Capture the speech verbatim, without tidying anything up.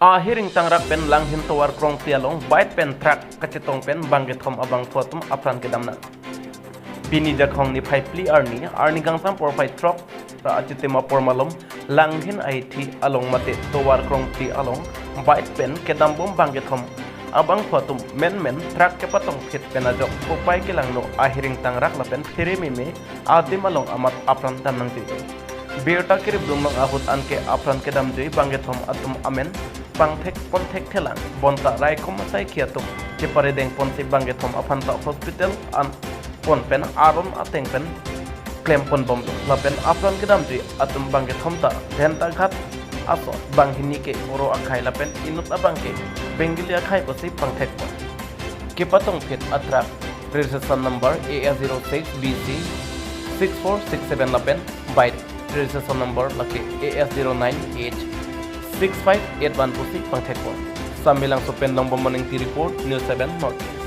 Ahiring Tangrak pen Langhin tovar krongpi along bike pen truck kachetong pen bangkethom abangphu atum apran kedam nang. Pini Jakhong niphai phli arni, arni kangsam porphai throk ra achitim apor malom, Langhin ahithi along mate tovar krongpi along bike pen kedambom bangkethom abangphu atum menmen truck kepatongphit pen ajok kopai kelangno Ahiring Tangrak lapen phere meme adim along amat apran dam nangji. Birta kerip dunlong ahut anke apran kedamjui bangkethom atum amen pangthek ponthek thelang, bonta raikom asaikhi atum cheparedeng ponsi bangkethom aphanta hospital an pon pen aron ateng pen klem ponbomlo. Lapen apran kedamjui atum bangkethom ta Dhentaghat aso banghini ke Boro akhai lapen inut abang ke Bengali akhai pusi pangthek pon. Kepatongphit a truck registration number A S zero six B C six four six seven lapen bike registration number lake A S zero nine H six five eight one pusi pangthek pon. Samelangso pen Longbom Moningti report, News seven North East.